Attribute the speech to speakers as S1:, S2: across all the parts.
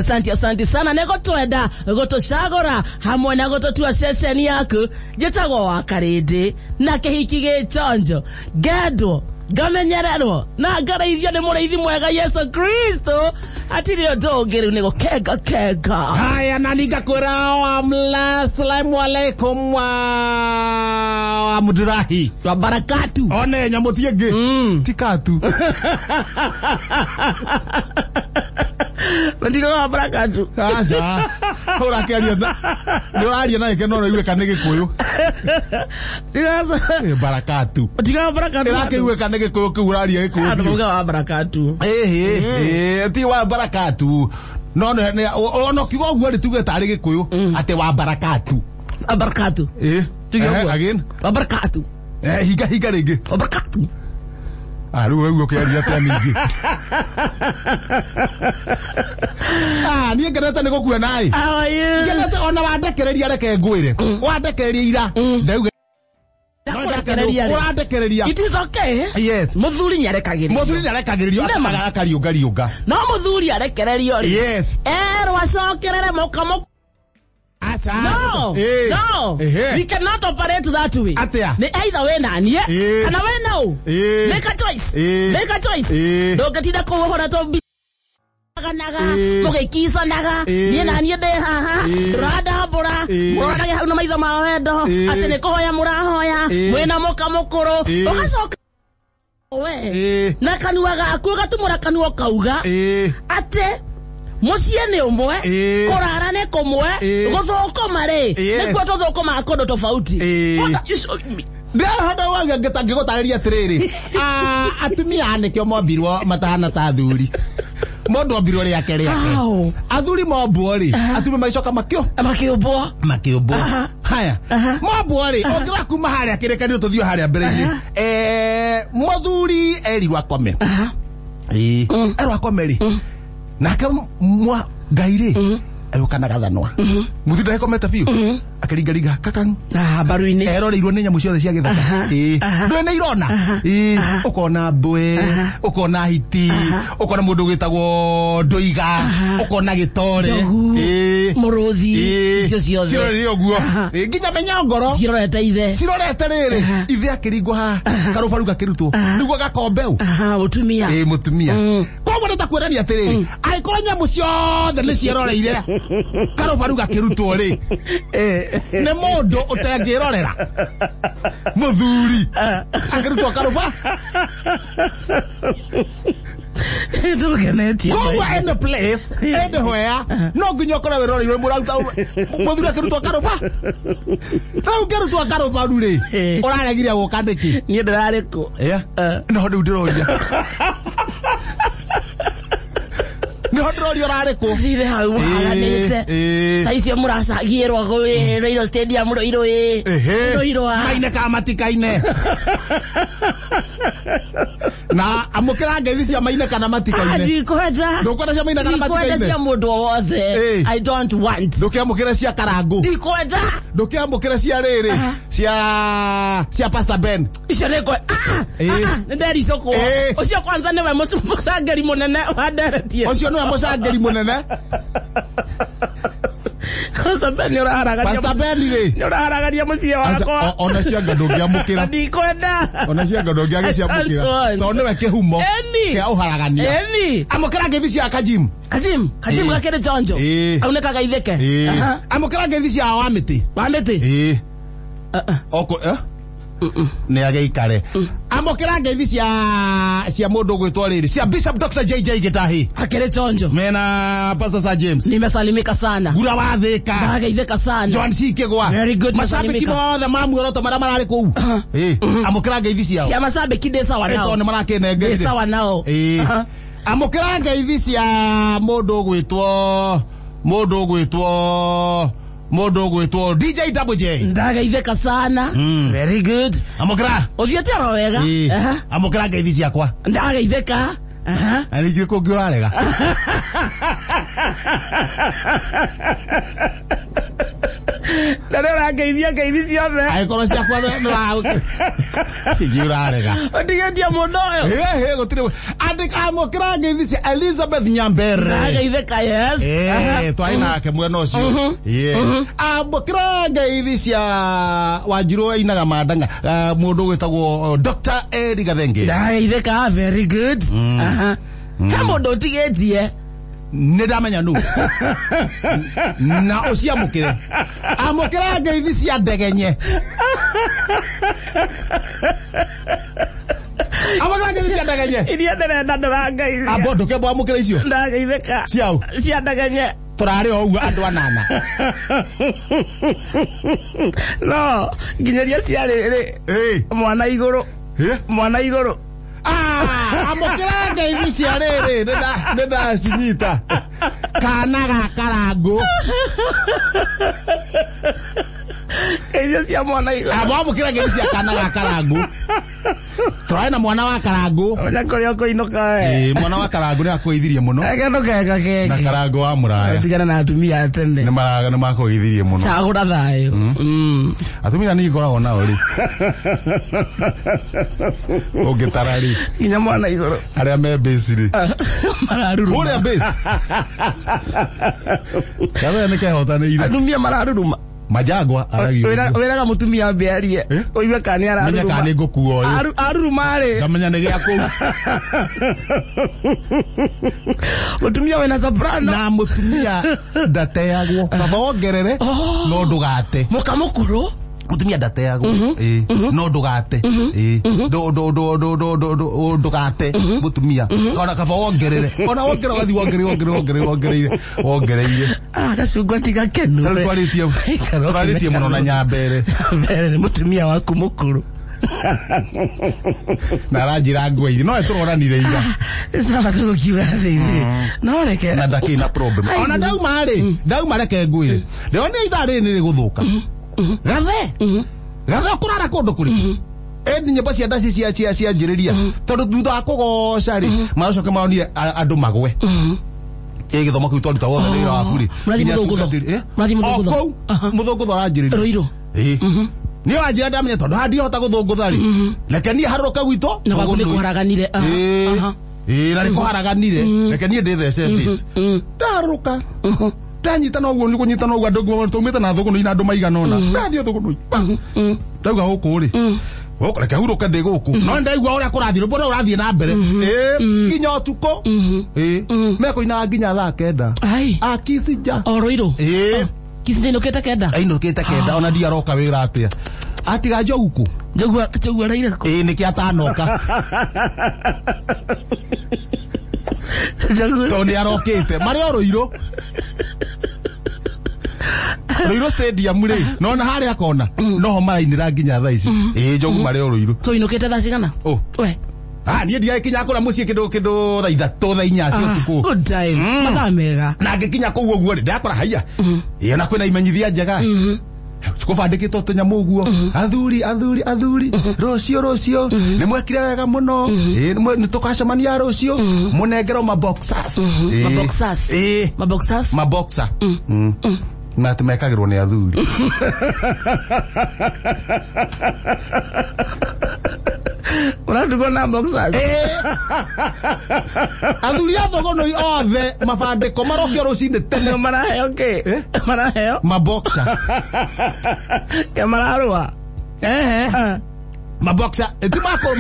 S1: Asante, asante sana nä gå twenda gå tå cagå hamwe na gå tå tua ceceni yaku. Njätagwo wa Karĩndĩ na kĩhiki gä chonjo, ngendwo, ngamenyererwo na ngareithio nĩ mũrĩithi mwega Yesu Kristo. Hatirĩ ũndũ ũngĩ, rĩu nĩ gũkenga kenga.
S2: Haya, na nikakwira assalamu alaikum wa mudurahi
S1: wa barakatu.
S2: One nyamũ ti ĩngĩ ti katu.
S1: Ndigo wa barakatu.
S2: Aca, ũrakĩaria nĩ ũraria na gĩkeno no ĩiguĩka nĩ Gĩkũyũ. Barakatu.
S1: Ndigo wa barakatu.
S2: Ĩrakĩiguĩka nĩ Gĩkũyũ kĩu ũraria Gĩkũyũ.
S1: Andũ mauga wa barakatu.
S2: Ĩhĩ, ti wa barakatu, no ona kiugo ũguo rĩ, tuge tarĩ Gĩkũyũ atĩ wa barakatu.
S1: Wa barakatu.
S2: Ĩ.
S1: Tuge ũguo.
S2: Again.
S1: Wa barakatu.
S2: Hinga hinga rĩngĩ.
S1: Wa barakatu.
S2: Ah, rĩu ũguo ũkĩaria atĩa ningĩ? Ah, niĩ ngenete nĩ gũkua naĩ.
S1: How are you?
S2: Ngenete ona wandekereria, reke ngwĩre. Wandekereria ira. Ndauga
S1: Ndakũrekereria rĩ.
S2: ũrandekereria.
S1: It is okay.
S2: Yes.
S1: Mũthuri nĩarekagĩrĩrio.
S2: Mũthuri nĩarekagĩrĩrio.
S1: Nĩma.
S2: Akariũngariũnga.
S1: No mũthuri arekererio rĩ.
S2: Yes.
S1: Erwo acokerere mũka.
S2: Aca.
S1: No. No. We cannot operate that way.
S2: Atia?
S1: Nĩ either wĩ na niĩ kana wĩ na ũ. Make a choice. Make a choice. Ndũngĩtinda kũu ũhũrĩtwo mbica mũgĩkicanaga, niĩ na niĩ ndĩ haha ndũrandambũra, mũronage hau na maitho ma wendo atĩ nĩ kũhoya mũrahoya mwĩna mũka mũkũrũ, ũgacoka we na kanua gaku ũgatumũra kanua ũkauga atĩ mũciĩ nĩ ũmwe, kũrara nĩ kũmwe, gũthũkũma rĩ nĩkuo tũthũkũmaga kũndũ tofauti. What are you showing me?
S2: Ndĩrahota ngĩgũtarĩria atĩrĩrĩ, atumia nĩkĩo mombirwo matahana ta athuri. Mũndũ ombirwo rĩake rĩake.
S1: How?
S2: Athuri mombwo rĩ, atumia magĩcoka makĩo
S1: makĩũmbwo.
S2: Makĩũmbwo. Haya, mombwo rĩ, ũngĩra kuma harĩa kĩrĩkanĩro tũthiĩ harĩa mbere-inĩ, mũthuri erirwo akome. Ĩĩ, erwo akome rĩ, nake mwa Ngai rĩ agĩũka na gathanwa. Mũthuri ndagĩkomete biũ, akĩringaringa kakang
S1: Ah, mbaru-inĩ.
S2: Eroreirwo nĩ nyamũ ciothe cia gĩthaka. Ĩĩ, ndũĩ nĩ irona. Ĩĩ, ũkona mbwe, ũkona hiti, ũkona mũndũ wĩtagwo ndũiga, ũkona gĩtore.
S1: Njogu,
S2: Ĩĩ.
S1: mũrũthi.
S2: Ĩĩ.
S1: Icio ciothe.
S2: Cirorere ũguo. Ĩĩ, nginya mĩnyongoro.
S1: Cirorete ithe.
S2: Cirorete rĩrĩ, ithe akĩringwo haha karũbaru gakĩrutwo nĩguo gakombe ũ.
S1: Aha, mũtumia.
S2: Ĩĩ, mũtumia. Koguo nĩ ta kuonania atĩrĩrĩ, angĩkorwo nyamũ ciothe nĩ cieroreire karũbaru gakĩrutwo rĩ, nĩ mũndũ ũtangĩrorera mũthuri akĩrutwo karũba?
S1: Tũkenetie.
S2: Koguo any place, anywhere, no nginya ũkorwo wĩroreirwo mũraruta mũthuri akĩrutwo karũba. Rĩu ngĩrutwo karũbaru rĩ, ũraregire gũka nĩkĩ?
S1: Niĩ ndĩrarĩ kũ?
S2: Yeah. No rĩu ndĩroria, nĩho ndĩroria ũrarĩ kũ?
S1: Thire hau mũhaganĩte. Thaa icio mũracangĩrwo Rũirũ Stadium, Rũirũ ĩ. Rũirũ a.
S2: Kaine ka matikaine na amũkĩra ngeithi cia maine kana matikaine.
S1: Ndikwenda.
S2: Ndũkwenda cia maine kana
S1: Ndikwenda
S2: matikaine?
S1: cia mũndũ o wothe. I don't want.
S2: Ndũkĩamũkĩre cia Karangũ?
S1: Ndikwenda.
S2: Ndũkĩamũkĩre cia rĩrĩ, cia Pastor Ben?
S1: Icio nĩ ngwe. Ah, ah, nĩ ndericũkwo. Ũcio kwanza nĩwe mũcangĩri mũnene wa ndereti ĩno.
S2: Ũcio nĩwe mũcangĩri mũnene.
S1: Pastor Ben nĩ ũraharagania.
S2: Pastor Ben rĩ.
S1: Nĩ ũraharagania mũciĩ wakwa.
S2: Ona cia nga ndũngĩamũkĩra?
S1: Ndikwenda.
S2: Ona cia nga ndũngĩagĩciamũkĩra?
S1: I don't want.
S2: Tondũ nĩwe kĩhumo
S1: Eni.
S2: kĩa ũharagania.
S1: Eni.
S2: Amũkĩra ngeithi cia Kajim.
S1: Kajim, Kajim gakĩrĩ chonjo. Kau nĩ kagaithĩke. Aha.
S2: Amũkĩra ngeithi cia wa mĩtĩ.
S1: Wa mĩtĩ.
S2: Ĩĩ. Oko eh? Nĩ agĩikare. Amũkĩra ngeithi cia mũndũ ũgwĩtwo rĩrĩ, cia Bishop Dr. JJ Gĩtahi.
S1: Akĩrĩ chonjo.
S2: Mena Pastor Sir James.
S1: Nimesalimika sana.
S2: Gura wa Thĩka.
S1: Ndagaithĩka sana.
S2: John C Kĩgwa.
S1: Very good,
S2: Macambĩki
S1: nimesalimika.
S2: mothe ma muoroto marĩa mararĩ kũu. Ĩĩ, amũkĩra ngeithi ciao.
S1: Cia macambĩki ndĩ sawa
S2: Ĩ,
S1: nao.
S2: tondũ nĩ marakĩnengerire.
S1: Ndĩ sawa nao.
S2: Ĩĩ. Amũkĩra ngeithi cia mũndũ ũgwĩtwo DJ Double J.
S1: Ndagaithĩka sana. Very good.
S2: Amũkĩra.
S1: Ũthiĩte oro wega.
S2: Ĩĩ.
S1: Aha.
S2: Amũkĩra ngeithi ciakwa.
S1: Ndagaithĩka. Aha.
S2: Na ningĩ kũngĩ ũrarega.
S1: Na nĩ ũrangeithia ngeithi ciothe.
S2: Angĩkorwo ciakwa nĩ ũrarega.
S1: Ũtigĩtie mũndũ ũyũ.
S2: Ĩĩ, gũtirĩ. Amũkĩra ngeithi cia Elizabeth Nyambere.
S1: Ndageithĩka, yes.
S2: Twarĩ nake mwena ũcio. Amũkĩra ngeithi cia Wanjirũ ainaga mandanga, mũndũ wĩtagwo Dr. Eri Gathenge.
S1: Ndageithĩka, very good. He mũndũ ũtigĩtie.
S2: Nĩ ndamenya nũ na ũciamũkĩre. Amũkĩra ngeithi cia Ndegenye. Amũkĩra ngeithi cia Ndegenye.
S1: Iria ndĩrenda ndũrangeithia.
S2: Ambo ndũkembo amũkĩra icio.
S1: Ndageithĩka.
S2: Ciau.
S1: Cia Ndegenye.
S2: Tũrarĩ o ũguo andũ anana.
S1: No nginyagia cia rĩrĩ. Mwana igũrũ. Mwana igũrũ.
S2: Amũkĩra ngeithi cia rĩrĩ, nĩ ndacinyita. Kana ga Karangũ.
S1: Irio cia mwana igũrũ.
S2: Amũkĩra ngeithi cia kana ga Karangũ. Tũrarĩ na mwana wa Karangũ.
S1: Menya kũrĩa ũkũinũka we.
S2: Mwana wa Karangũ nĩ akũgeithirie mũno.
S1: Reke ndũkeka keki.
S2: Na Karangũ wa mũraya.
S1: Tigana na atumia a tene.
S2: Nĩ makũgeithirie mũno.
S1: Cagũra thayũ.
S2: Atumia niĩ ngoragwo nao rĩ. Ũngĩtara rĩ.
S1: Nginya mwana igũrũ.
S2: Arĩa me base rĩ.
S1: Mararuruma.
S2: Kũrĩa base. Kabere nĩ kehotanĩire.
S1: Atumia mararuruma.
S2: Majagwa aragio.
S1: Wĩraga mũtumia ambe arie. Ũigue kana nĩ araruruma.
S2: Menya kana nĩ ngũkua ũyũ.
S1: Aruruma rĩ.
S2: Ngamenya nĩ gĩa kũu.
S1: Mũtumia wĩna soprano.
S2: Na mũtumia ndateagwo. Kaba wongerere no ndũgate.
S1: Mũka mũkũrũ.
S2: Mũtumia ndateagwo. No ndũgate. Ndũgate mũtumia. Ona kaba wongerere. Ona wongerere ũgathiĩ wongereire wongereire.
S1: Gacungwa ti gakenu.
S2: Rĩu twarĩtie mũno na Nyambere.
S1: Nyambere nĩ mũtumia waku mũkũrũ.
S2: Na aranjĩra ngweithi. No tũronanire ira.
S1: Sawa tũgũkiuga thĩinĩ. No reke.
S2: Na ndakĩrĩ na problem. Ona ndauma rĩ, ndauma reke ngwĩre. Ndĩronire ithaa rĩrĩ nĩ rĩgũthũka. Gathe. Gathe ũkũrara kũndũ kũrĩkũ? Ĩndi nyĩmbo cia ndaci cia cianjĩrĩria. Tondũ thutha wa kũgoca rĩ, maracoka maronire andũ magwe. Gĩthomo kĩu twaruta wothe wĩra waku rĩ.
S1: Mũrathiĩ mũthũngũtho. Mũrathiĩ mũthũngũtho.
S2: O kũu mũthũngũtho aranjĩrĩria.
S1: Rũirũ.
S2: Niĩ wanjĩra ndamenya tondũ haha ndihota gũthũngũtha rĩ. Reke niĩ harũrũke gwitũ.
S1: Na gwaku nĩ kũharaganire.
S2: Na nĩ kũharaganire. Reke niĩ ndĩthece base. Ndaharũrũka. Ndanyita noguo nĩ kũnyita noguo andũ tũmĩte na thũgũnũ-inĩ andũ maigana ũna. Ndathiĩ thũgũnũ-inĩ. Ndauga gũkũ rĩ. Gũkũ reke hurũke ndĩ gũkũ. No ndaigua ũrĩa kũrathiĩ, rwĩmbo rũu rũrathiĩ na mbere. Nginya ũtukũ. Mekũinaga nginya thaa 9. Akisija.
S1: O Rũirũ. Kisija ainũkĩte 9.
S2: Ainũkĩte 9 ona ndiaroka wĩra atĩa. Atiga Njogu kũ?
S1: Njogu araire kũ?
S2: Nĩkĩo atanoka. Tondũ nĩ arokĩte. Marĩ o Rũirũ. Rũirũ stadium rĩ, no na harĩa kona, noho marainĩra nginya thaa ici. Njogu marĩ o Rũirũ.
S1: Tũinũkĩte thaa cigana? We.
S2: Niĩ ndigagĩkinya kũrĩa mũciĩ kĩndũ thaa 3 thaa 4 cia ũtukũ.
S1: Good time. Mathaa mega.
S2: Na ngĩkinya kũu ũguo rĩ, ndakora haiya. Ona kwĩna imenyithia njega. Kũbandĩkĩtwo tũnyamũ ũguo. Athuri, athuri, athuri. Rũciũ, rũciũ. Nĩ mwekire wega mũno. Nĩ tũgacemania rũciũ. Mũnengerwo maboxers.
S1: Maboxers. Maboxers.
S2: Maboxer. Na atĩ mekagĩrwo nĩ athuri.
S1: Ũratugwo na boxers.
S2: Athuri a thũgũnũ othe mabandĩko marokio rũcinĩ tene.
S1: Maraheo kĩ? Maraheo?
S2: Maboxer.
S1: Ke mararũa?
S2: Maboxer. Ti makũ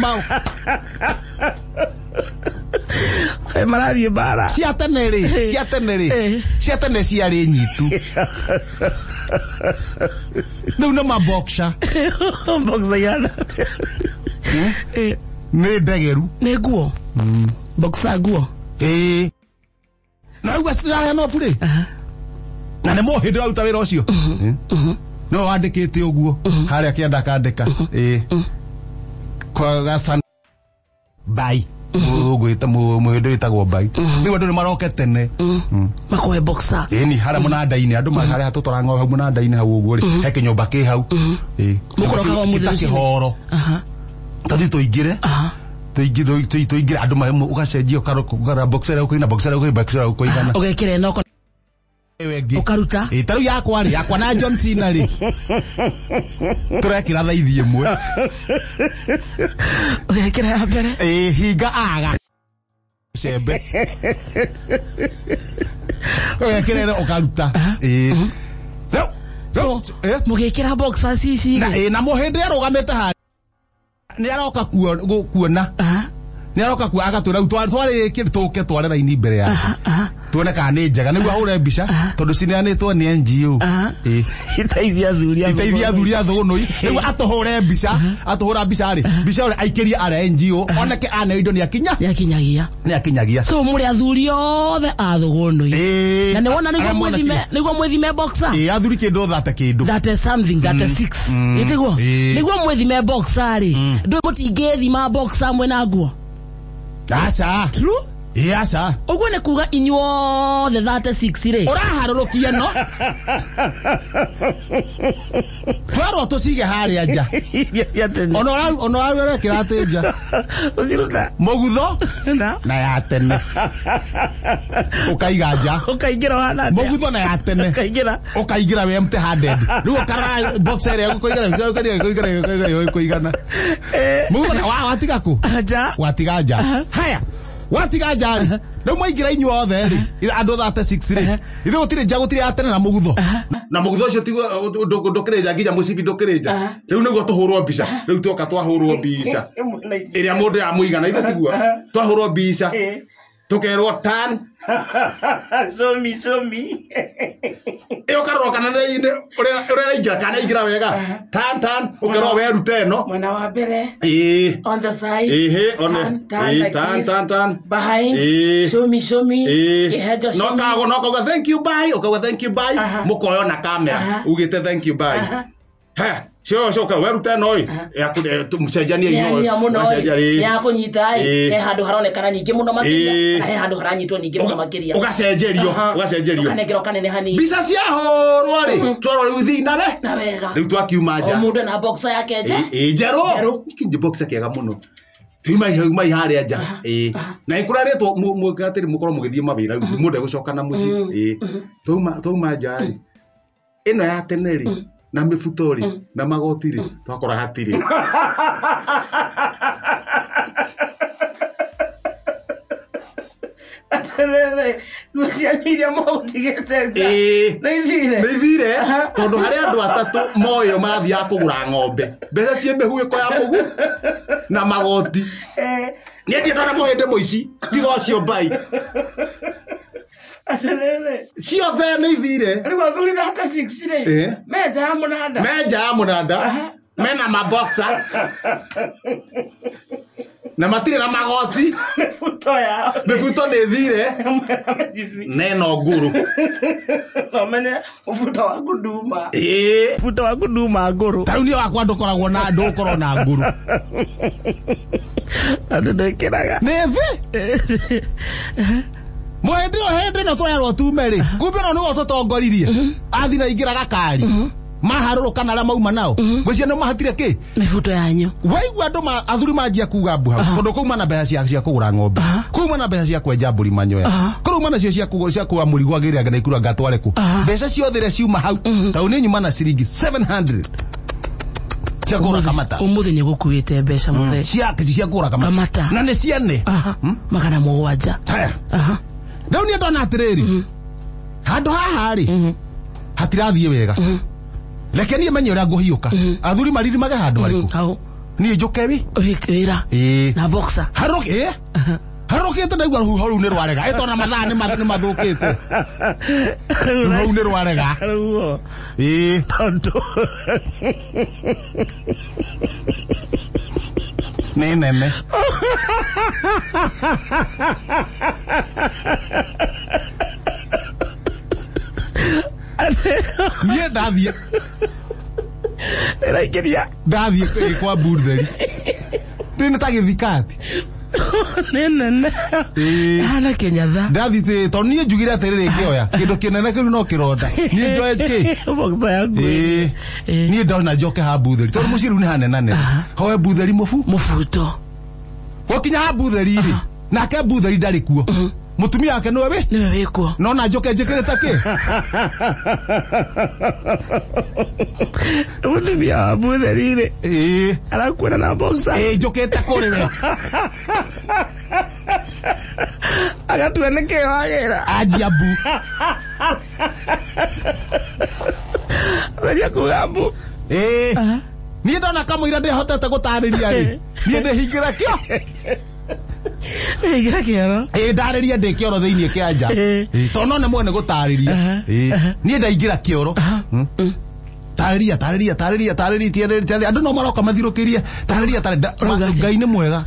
S1: Ke marathiĩ mbara.
S2: Cia tene rĩ, cia tene rĩ. Cia tene ciarĩ nyitu. Rĩu nĩ maboxer.
S1: Boxer igana.
S2: Nĩ ndegeru.
S1: Nĩ nguo. Boxer nguo.
S2: Na rĩu aciraheana obu rĩ. Na nĩ mũhĩndĩ ũraruta wĩra ũcio. No wandĩkĩte ũguo. Harĩa kĩanda akandĩka. Kwa Bai. Mũhĩndĩ wĩtagwo Bai. Rĩu andũ nĩ maroke tene.
S1: Makoe boxer.
S2: Ĩni harĩa mũnanda-inĩ andũ harĩa tũtwaraga ng'ombe hau mũnanda-inĩ hau ũguo rĩ. He kĩnyũmba kĩ hau.
S1: Mũkũrokaga ũmũthĩ rũcinĩ.
S2: Kĩhoro. Tũthiĩ tũingĩre. Tũingĩre andũ ũgacenjia ũkarora boxer ĩrĩa ũkũigana, boxer ĩrĩa ũkũigana, boxer ĩrĩa ũkũigana.
S1: Ũgekĩra ĩno ũkaruta.
S2: Ta rĩu yakwa rĩ, yakwa na John Cena rĩ. Tũrekĩra thaithi ĩmwe.
S1: Ũgekĩra ya mbere.
S2: Hinga aga. Cembe ũgekĩra ĩno ũkaruta. Ĩĩ. Rĩu
S1: So,
S2: rĩu,
S1: mũgĩkĩra boxers ici
S2: na
S1: rĩ.
S2: ĩ, na mũhĩndĩ arũgamĩte harĩa nĩ aroka kuona
S1: Aha.
S2: nĩ aroka kuo agatwĩra rĩu twarĩkie tũke tware raini mbere yake tuone kana nĩ njega nĩguo ahũre mbica tondũ cineanĩtwo nĩ NGO.
S1: Aha.
S2: Ĩ.
S1: Iteithia athuri a
S2: Iteithia athuri a thũgũnũi nĩguo atũhũre mbica atũhũra mbica rĩ mbica ũrĩa aikĩrie arĩa NGO oneke aneo indo nĩ akinya
S1: Nĩakinyagia.
S2: nĩ akinyagia.
S1: So mũrĩ athuri othe a thũgũnũi.
S2: Ĩĩ.
S1: Na nĩwona nĩguo
S2: Arĩa mona
S1: mwĩthime
S2: kĩndũ.
S1: nĩguo mwĩthime boxer.
S2: Ĩĩ, athuri kĩndũ thate kĩndũ
S1: That is something that is six. Ĩtiguo?
S2: Ĩĩ.
S1: Nĩguo mwĩthime boxer rĩ. Ndũĩ mũtingĩthima boxer mwĩna nguo.
S2: Aca.
S1: True?
S2: Ĩĩ, aca.
S1: Ũguo nĩ kuga inyuothe 36 rĩ.
S2: Ũraharũrũkia no twerwo tũcige harĩa nja.
S1: Iria cia tene.
S2: Ona ũrau ũrekĩra atĩ nja
S1: Ũciruta.
S2: mũgutho
S1: Na.
S2: na ya tene ũkaiga nja.
S1: Ũkaingĩra ũhana atĩa?
S2: Mũgutho na ya tene
S1: Ũkaingĩra.
S2: Ũkaingĩra wĩ empty handed rĩu ũkarora box ĩrĩa ũkũigana ũkũigana ũkũigana ũkũigana mũgutho na watiga kũ
S1: Nja.
S2: Watiga nja. Haya, watiga nja rĩ, rĩu mwaingĩra inyuothe rĩ, andũ 36 rĩ, ithuĩ gũtirĩ nja, gũtirĩ ya tene na mũgutho na mũgutho ũcio tiguo ndũkĩrĩ nja nginya mũcibi ndũkĩrĩ nja. Rĩu nĩguo tũhũrwo mbica rĩu tuoka twahũrwo mbica ĩrĩa mũndũ ya mũigana ithe tiguo twahũrwo mbica tũkerwo tan.
S1: Show me, show me.
S2: Ĩyo ũkarora kana ũrĩa ũraingĩra kana aingĩra wega tan tan ũkerwo werute ĩno.
S1: Mwena wa mbere.
S2: Ĩĩ.
S1: On the side.
S2: Ĩhĩ, one.
S1: Tan, tan,
S2: Ĩĩ,
S1: like
S2: tan,
S1: this.
S2: tan, tan.
S1: Behind.
S2: Ĩĩ.
S1: Show me, show me.
S2: Ĩĩ.
S1: Kĩhenjo,
S2: No
S1: show me.
S2: kago no kauga thank you bye ũkauga thank you bye
S1: Aha.
S2: mũkoywo na kamera
S1: Aha.
S2: ugĩte thank you bye.
S1: Aha.
S2: He cio coka werute ĩno ĩ yaku mũcenjanie
S1: Nĩ mũno
S2: Ũgacenjia,
S1: ĩ.
S2: ĩĩ.
S1: Nĩ yakũnyita ĩ.
S2: Ĩĩ.
S1: He handũ haronekana nyingĩ mũno makĩria.
S2: Ĩĩ.
S1: Kana he handũ haranyitwo nyingĩ mũno makĩria.
S2: Ũgacenjerio.
S1: Aha.
S2: Ũgacenjerio.
S1: Ũkanengerwo kanene hanini.
S2: Mbica ciahũrwo rĩ twarwo rĩu thiĩ nawe
S1: Na wega.
S2: Rĩu twakiuma
S1: O
S2: nja.
S1: mũndũ ena boxer yake nja.
S2: Ĩ, njerũ.
S1: Njerũ.
S2: Kinje boxer kĩega mũno tuma uma harĩa nja. Ĩ, na ĩkũrarĩtwo atĩrĩ mũkorwo mũgĩthiĩ mawĩra rĩu mũndũ egũcoka na mũciĩ. Ĩ, twauma nja rĩ ĩno ya tene rĩ na mĩbuto rĩ na magoti rĩ twakora hatirĩ.
S1: Atĩrĩrĩ, nguo cianyu iria mũgũtigĩte nja.
S2: Ĩĩ.
S1: Nĩ ithire.
S2: Nĩ ithire tondũ harĩ andũ atatũ moĩo marathiaga kũgũra ng'ombe mbeca ciĩ mĩhuĩko ya mũgu na magoti.
S1: Eh,
S2: Niĩ ndirĩ ndona mũhĩndĩ mũici tiga ũcio mbai.
S1: Atĩrĩrĩ.
S2: Ciothe nĩ ithire.
S1: Rĩu athuri 36 rĩ.
S2: Ĩĩ.
S1: Me nja ya mũnanda.
S2: Me nja ya mũnanda mena maboxa na matirĩ na magoti.
S1: Mĩbuto yao.
S2: Mĩbuto nĩ ĩthire.
S1: Hamwe na mĩcibi.
S2: Neno ngũrũ.
S1: No menye mũbuto waku nduma.
S2: Ĩĩ.
S1: Mũbuto waku nduma ngũrũ.
S2: Ta rĩu niĩ wakwa ndũkoragwo na ndũgũkorwo na ngũrũ.
S1: Andũ ndwĩkĩraga.
S2: Nĩ thĩ mũhĩndĩ ũyũ hĩndĩ ĩno twerwo tume rĩ kumbe ĩno nĩwe ũtũtongoririe athi na ingĩra gakari maharũrũka na arĩa mauma nao ngwĩciria nĩ mahatire kĩ
S1: Mĩbuto yanyu.
S2: Waigua andũ athuri manjia kuga mbu hau tondũ kauma na mbeca cia kũgũra ng'ombe kauma na mbeca cia kwenja mbũri manyoya kauma nacio cia kũgũra cia kũgũra mũrigo agĩrĩ anga naikuru anga atware kũ mbeca ciothe iria ciuma hau tondũ nĩ nyuma na ciringi 700 cia kũgũra kamata.
S1: Ũmũthĩ nĩ gũkuĩte mbeca mũthee.
S2: Cia kũgũra kamata.
S1: Kamata.
S2: Na nĩ ciene.
S1: Aha. 700.
S2: Haya.
S1: Aha.
S2: Rĩu niĩ ndona atĩrĩrĩ handũ haha rĩ hatirathiĩ wega reke niĩ menye ũrĩa ngũhiũka athuri maririmage handũ harĩkũ
S1: Hau.
S2: niĩ njũke wi
S1: Wĩra.
S2: Ĩĩ.
S1: Na boxer.
S2: Harũrũkĩ harũrũkĩte ndaigua rũhuho rũu nĩ rwarega ĩ tondũ mathaa nĩ mathũkĩte rũhuho rũu nĩ rwarega.
S1: Rũhuho.
S2: Ĩĩ.
S1: Tondũ.
S2: Nĩ nene. Niĩ ndathiĩ
S1: Ĩraingĩria.
S2: Ndathiĩ kwa burtheri ndĩ nĩ ta gĩthikati.
S1: Nĩ nene.
S2: Ĩĩ.
S1: Hana kĩnyatha.
S2: Ndathiĩ tondũ niĩ njugire atĩrĩrĩ ngĩoya kĩndũ kĩnene kĩu no kĩronda niĩ njoe kĩ
S1: Boxer yaku.
S2: Ĩĩ. Niĩ ndona njoke ha butheri tondũ mũciĩ rĩu nĩ hanenanene hoe butheri mũbu
S1: Mũbuto.
S2: Gũkinya ha butheri rĩ nake butheri ndarĩ kuo mũtumia wake nĩwe wĩ
S1: Nĩwe wĩkuo.
S2: No na njoke njĩkĩrĩte kĩ
S1: Mũtumia wa butheri rĩ.
S2: Ĩĩ.
S1: Arakuona na boxer.
S2: Ĩĩ njũkĩte kũrĩ we.
S1: Agatua nĩ kĩo wagĩra.
S2: Anjia mbu.
S1: Geria kuga mbu.
S2: Ĩĩ. Niĩ ndona kamũira ndĩhotete gũtarĩria rĩ, niĩ ndĩhingĩra kĩo.
S1: Hingĩra kĩoro.
S2: Ĩĩ ndarĩrie ndĩ kĩoro thĩinĩ kĩa nja. Tondũ no nemwo nĩ gũtarĩria. Ĩĩ. Niĩ ndaingĩra kĩoro. Tarĩria tarĩria tarĩria tarĩria tarĩria andũ no maroka mathirũkĩrie tarĩria tarĩria Ngai nĩ mwega.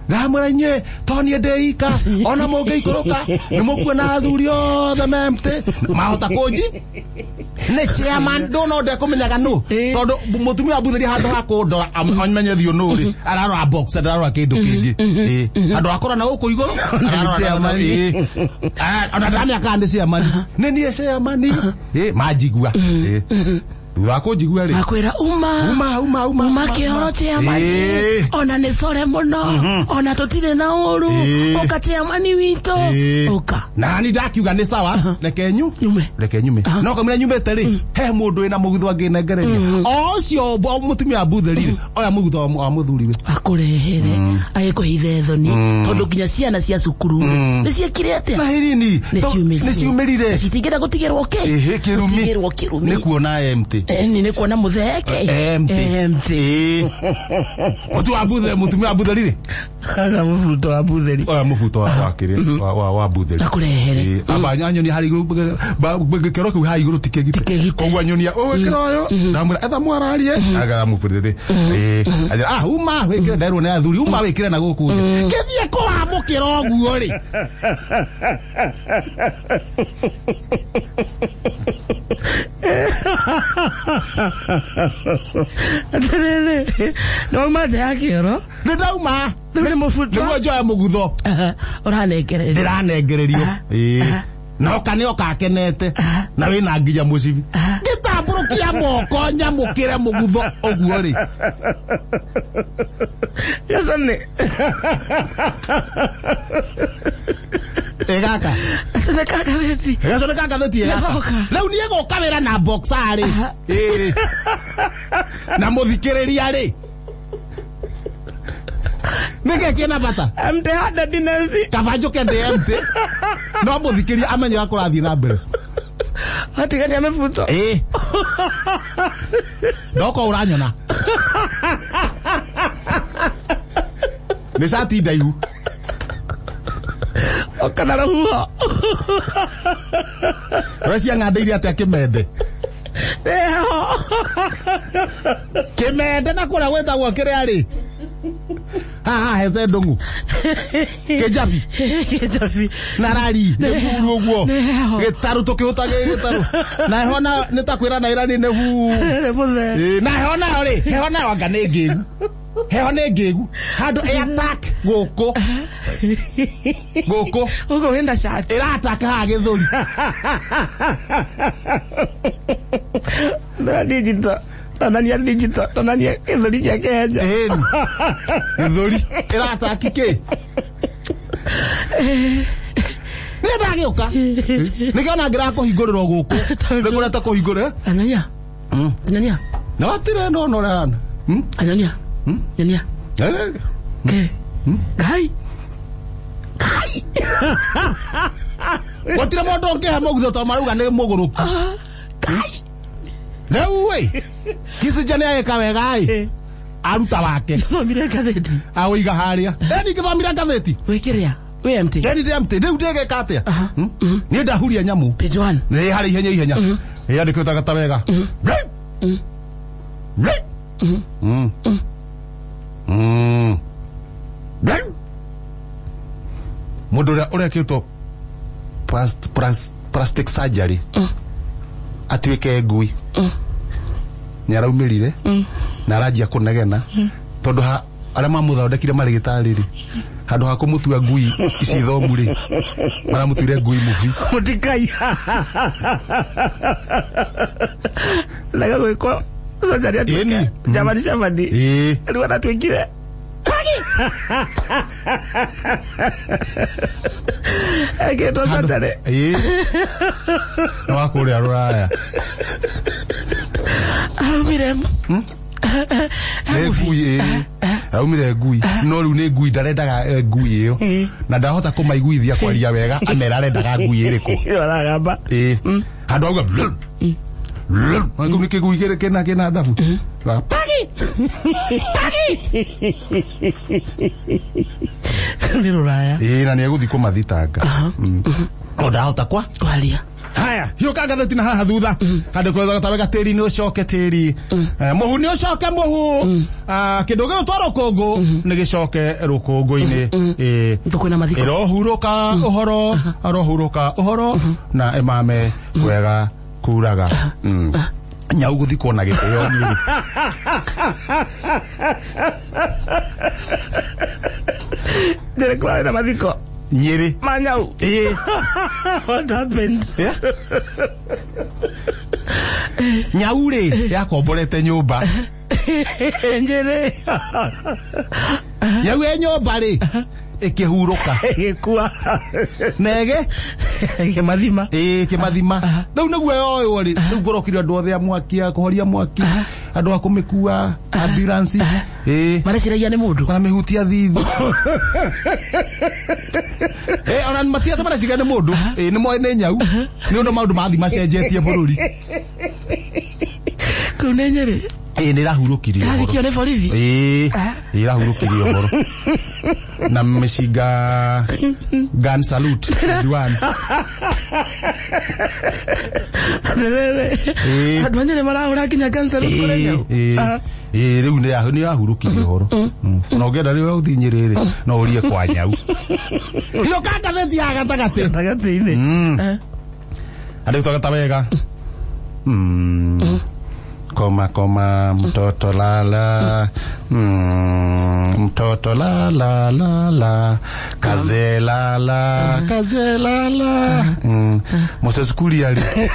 S2: Ndamwĩra inyuĩ to niĩ ndĩika ona mũngĩikũrũka nĩ mũkuona athuri othe me mtĩ mahota kũnji nĩ chairman ndũno ndekũmenyaga nũ tondũ mũtumia wa mbuthĩria handũ ha kũndora amenye thiũ nũ rĩ ararora box ndararora kĩndũ kĩngĩ handũ ha kũrora na gũkũ igũrũ ararora ona ndaramenya kana nĩ chairman nĩ niĩ chairman manjigua thutha wa kũnjigua rĩ
S1: makwĩra uma
S2: uma uma uma
S1: uma kĩoro chairman ona nĩ core mũno ona tũtirĩ na ũru ũka chairman witũ ũka
S2: nani ndakiuga nĩ sawa reke nyume reke nyume no kamũira nyumĩte rĩ he mũndũ wĩna mũgutho angĩnengereria o ũcio mũtumia wa mbuthĩri rĩ oya mũgutho wa mũthuriwe
S1: akũrehere agĩkũhithe thoni tondũ nginya ciana cia cukuru nĩ ciekire atĩa
S2: na hirini nĩ ciumĩrire
S1: citingĩenda gũtigĩrwo kĩ
S2: kĩrumi
S1: kĩrumi
S2: nĩ kuona MT
S1: nĩ kuona mũtheke
S2: MT mũtumia wa mbuthĩri rĩ
S1: Kaga mũbuto wa mbuthĩri
S2: oya mũbuto wa kĩrĩa wa mbuthĩri
S1: akũrehere
S2: amba anyonia harĩ igũrũ gĩkĩro kĩu haha igũrũ ti kĩgite koguo anyonia ũgĩkĩra ũyũ ndamwĩra etha mwararie agatha mũbũrĩrĩ anjĩra ah uma wĩkĩre nderwo nĩ athuri uma wĩkĩre na gũkũ nja kĩthiĩ kũwamũkĩra ũguo rĩ
S1: Atĩrĩrĩ nĩ wauma nja ya kĩoro
S2: nĩ ndauma
S1: nĩ mũbuto
S2: nĩguo njoe mũgutho
S1: ũranengererio
S2: ndĩranengererio na oka nĩ oka akenete na wĩna nginya mũcibi ngĩtambũrũkia moko nyamũkĩre mũgutho ũguo rĩ
S1: gacane
S2: ĩ gaka
S1: gacane ka ngathĩti
S2: gacane ka ngathĩti ĩ gaka rĩu niĩ gũka wĩra na boxer rĩ ĩĩ na mũthikĩrĩria rĩ nĩkĩ kĩna bata
S1: empty handed Nancy
S2: kaba njũke ndĩ empty no mũthikĩria amenye ũrĩa kũrathiĩ na mbere
S1: watigania mĩbuto
S2: ĩĩ ndoka ũranyona nĩ cati ndaihu
S1: oka na rũhuho
S2: ũrĩa ciang'andĩire atĩa kĩmende
S1: heho
S2: kĩmende na kũrĩa gwĩtagwo kĩrĩa rĩ haha hece ndũng'u kĩnjabi
S1: kĩnjabi
S2: na rari nĩ buru ũguo gĩtarũ tũkĩhũta gĩtarũ na heho nĩ ta kwĩra na ĩrani nĩ buu na heho nayo rĩ heho nayo anga nĩ ngĩgu heho nĩ ngĩgu handũ ĩattack gũkũ gũkũ
S1: gũkũ wĩna cati
S2: ĩrataka haha gĩthũri
S1: na digital tonania digital tonania gĩthũri gĩa Kenya
S2: ĩni gĩthũri ĩrataki kĩ niĩ ndagĩũka nĩkĩo na ngĩrakũhingũrĩrwo gũkũ nĩngũreta kũhingũrĩra
S1: anyonia anyonia
S2: no tirĩ ndona ũrĩa hana
S1: anyonia nyonia kĩ ngai ngai
S2: gũtirĩ mũndũ ũngĩhe mũgutho tondũ marauga nĩ mũgũrũku
S1: ngai
S2: rĩu ĩ Kissinger nĩ agĩka wega ĩ aruta wake
S1: thomire ngathĩti
S2: aũiga harĩa ĩ ningĩthomire ngathĩti
S1: wĩkĩrĩa wĩ empty
S2: ĩni ndĩ empty rĩu ndĩgĩka atĩa niĩ ndahuria nyamũ
S1: page 1
S2: nĩ harĩ ihenya ihenya ĩyandĩkĩte ta wega Mũndũ ũrĩa ũrekĩtwo plastic surgery atuĩke ngui nĩ araumĩrire na aranjia kũnegena tondũ arĩa mamũthondekire marĩgĩtarĩ rĩ handũ ha kũmũtua ngui ici thomu rĩ maramũtuire ngui mũbi
S1: mũtikai ndaga gwĩkwo surgery atuĩke German Shepherd rĩu aratuĩkire ekĩtwo surgery
S2: nĩ wa kũrĩa rũraya
S1: araumire
S2: nĩ ngui ĩĩ Araumire ngui no rĩu nĩ ngui ndarendaga ngui ĩyo na ndahota kũmaiguithia kwaria wega amera arendaga ngui ĩrĩkũ.
S1: Aragamba.
S2: Ĩĩ handũ auga kau nĩ kĩgui kĩrĩ kĩna kĩna ndabu. Pagi pagi.
S1: Nĩ rũraya.
S2: Ĩĩ na nĩ egũthiĩ kũmathitanga. No ndahota kwa
S1: kwaria.
S2: Haya, hiũka ngathĩti na haha thutha handũ kwethaga ta wega tĩri nĩ ũcoke tĩri, mũhu nĩ ũcoke mũhu, kĩndũ gĩgũtwa rũkũngũ nĩ gĩcoke rũkũngũ-inĩ.
S1: Kwĩna mathiko.
S2: Ĩrohurũka ũhoro, arohurũka ũhoro na ĩmame wega kuraga. Nyau gũthikwo na gĩtĩo Nyĩrĩ.
S1: Nyĩrĩ kũrarĩ na mathiko.
S2: Nyĩrĩ.
S1: Ma nyau.
S2: Ĩĩ.
S1: What happened?
S2: Yeah. Nyau rĩ yakomborete nyũmba.
S1: Nyĩrĩ.
S2: Nyau e nyũmba rĩ ĩkĩhurũka.
S1: Ĩgĩkua.
S2: Nege.
S1: Ĩkĩmathima.
S2: Ĩĩ kĩmathima. Rĩu nĩguo yoywo rĩ, rĩu kũrokire andũ othe a mwaki a kũhoria mwaki, andũ a kũmĩkua, ambulance. Ĩĩ.
S1: Mareciragia nĩ mũndũ.
S2: Maramĩhutia thithi. Ona matiga mareciria nĩ mũndũ. Ĩĩ nĩ moĩ nĩ nyau. Nĩ ũndũ maũndũ mathiĩ macenjetie bũrũri.
S1: Kũu nĩ Nyĩrĩ.
S2: Ĩĩ nĩ ĩrahurũkirie ũhoro.
S1: Ĩrathikio nĩ borithi.
S2: Ĩĩ ĩrahurũkirie ũhoro. Na mĩcinga gun salute 21.
S1: Rĩrĩ. Andũ a Nyĩrĩ marahũra nginya gun salute kũrĩ nyau.
S2: Ĩĩ rĩu nĩ yahurũkirie ũhoro. Ona ũngĩenda rĩu ũthiĩ Nyĩrĩ rĩ, no ũrie kwa nyau. Hiũka ngathĩti ya gatagatĩ.
S1: Gatagatĩ-inĩ.
S2: Andũ twagata wega. Koma koma mtoto lala, mtoto lala lala, kaze lala, kaze lala. Moses Kuria rĩ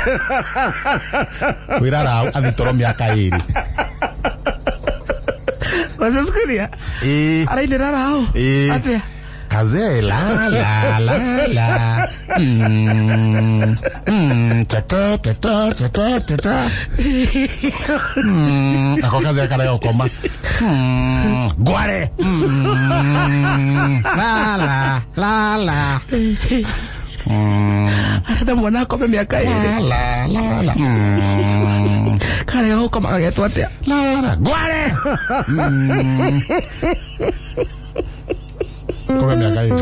S2: wĩra athi toro mĩaka ĩrĩ.
S1: Moses Kuria?
S2: Ĩĩ.
S1: Arainĩra rao?
S2: Ĩĩ.
S1: Atĩa?
S2: Kaze la la la la. Ta ta ta ta ta ta ta. Nako kaze karega gũkoma. Ngware. La la la la.
S1: Arenda mwana akome mĩaka ĩrĩ.
S2: La la la.
S1: Karega gũkoma gagetwo atĩa?
S2: La la. Ngware. Kome mĩaka ĩrĩ.